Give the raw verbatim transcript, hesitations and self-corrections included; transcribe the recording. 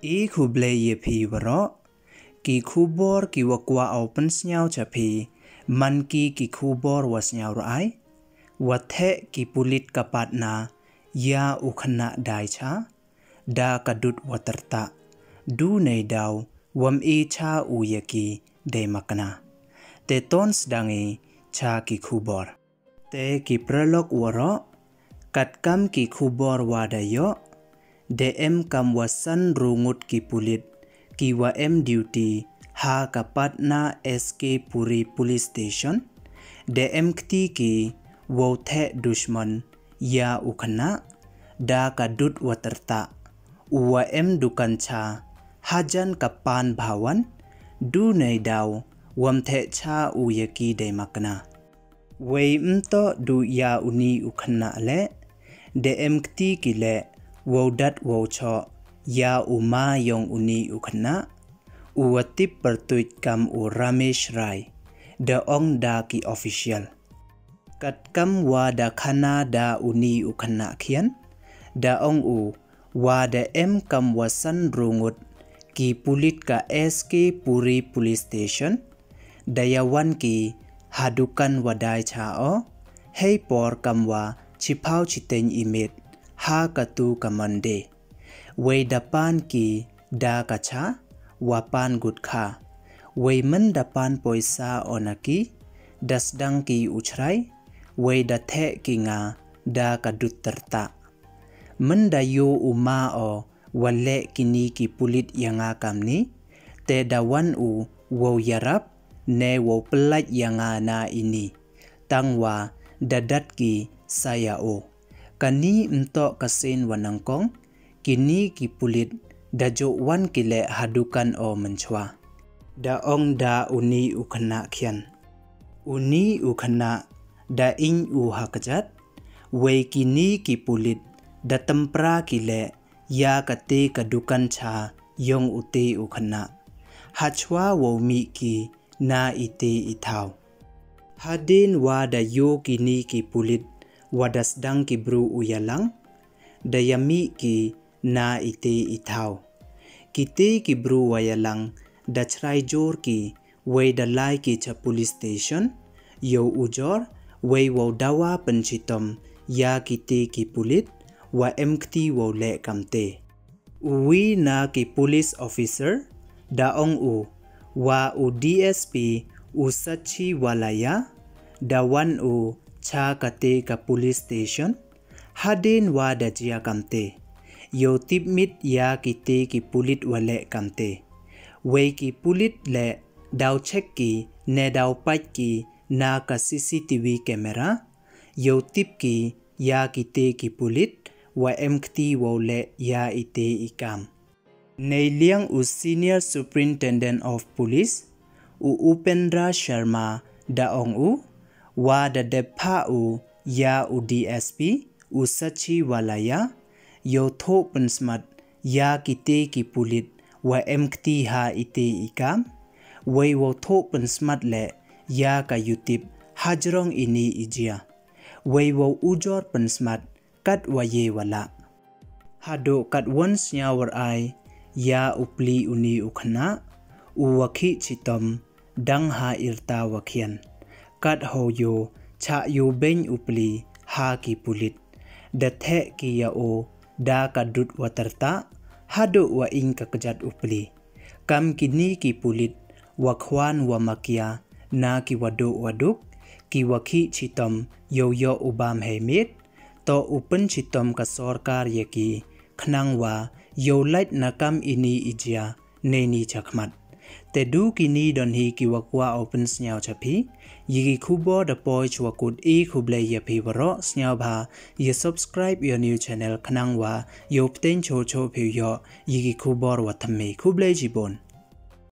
I khublei ya phi waroh, ki khubor ki wa kwah o pynsniaw cha phi, man ki ki khubor wa sniaw rai, wa theh ki pulit ka Patna, ya u khynnah dai cha, da ka dud wa tyrtah, du nei daw, wam e cha u ya ki dei makna. Te ton sdang i cha ki khubor. Te ki paralok waroh, katkam ki khubor wa da yoh, da em kam wa san ru ngut ki pulit, ki wa em duty, ha ka Patna S K Puri Police Station, da em kti ki wow theh dushman, ya u khynnah, da ka dud wa tyrtah, u wa em dukan cha, hajan ka Pan Bhawan, du nei daw, wam theh cha u ya ki dei makna. Wei ym toh du ya uni u khynnah leh, da em kti ki leh, wow dat wow choh, ya u ma yong uni u khynnah, u wa tip pyrtuit kam u Ramesh Rai, da ong da ki official. Katkam wa da khana da uni u khynnah khian, da ong u, wa da em kam wa san ru ngut, ki pulit ka S K Puri Police Station, da ya wan ki ha dukan wa dai cha o, hei por kam wa chiphaw chiteng i miet, ha katu ka Monday. Wei da pan ki da ka cha, wa pan gutkha. Wei man da pan poisa o na ki, da sdang ki u chrai, wei da theh ki nga da ka dud tyrtah. Man da yoh u ma o, wa leh kini ki pulit ya nga kamni, te da wan u wow yarap, ne wow pynlait ya nga na ini. Tang wa da dat ki sa ya o. Kani ym toh ka sien wa nyngkong, kini ki pulit da joh wan ki leh ha dukan o mynchwa. Da ong da uni u khynnah khian. Uni u khynnah da ing u ha kjat, wei kini ki pulit da tympra ki leh ya kate ka dukan cha yong ute u khynnah. Hachwa wow mih ki na ite i thaw. Hadien wa da yoh kini ki pulit wa da sdang ki bru u yalang, da ya mih ki na ite i thaw. Kite ki bru wa yalang da chrai jor ki, wei da lai ki cha police station, yow ujor, wei wow dawa pynchitom ya kite ki pulit, wa em kti wow leh kamte. Uwi na ki police officer, da ong u, wa u D S P u Sachi Walaya, da wan u cha kate ka police station, hadien wa da jia kamte. Yow tipmit ya kite ki pulit wa leh kamte. Wei ki pulit leh daw check ki ne daw pait ki na ka C C T V camera, yow tip ki ya kite ki pulit, wa em kti wow leh ya ite i kam. Neiliang u Senior Superintendent of Police, u Upendra Sharma da ong u, wa da dep phah u ya u D S P, u Sachi Walaya, yow thoh pynsmat ya kite ki pulit, wa em kti ha ite i kam, wei wow thoh pynsmat leh ya ka yutip hajrong ini i jia. Wei wow ujor pynsmat kat wa ye wa lah. Haduh kat wan sniaw war ai ya u pli uni u khynnah, u wa khih chitom, dang ha irta wa khian. Kat ho yoh, chah yoh beng u pli ha ki pulit. Da theh ki ya o da ka dud wa tyrtah, haduh wa ing ka kjat u pli. Kam kini ki pulit, wa khwan wa makia, na ki wa duh wa duk, ki wa khih chitom, yow yoh u bam hei miet, toh u pynchitom ka sorkar ya ki, khnang wa yow lait na kam ini i jia, neini chakhmat. Te du kini don hi ki wa kwah o pynsniaw cha phi. Yei ki khubor da poi chwa kut, i khublei ya phi waroh, sniawbha ya subscribe ya u new channel, khnang wa yow pteng choh choh phi yoh yei ki khubor wa thymme. Khublei chibun.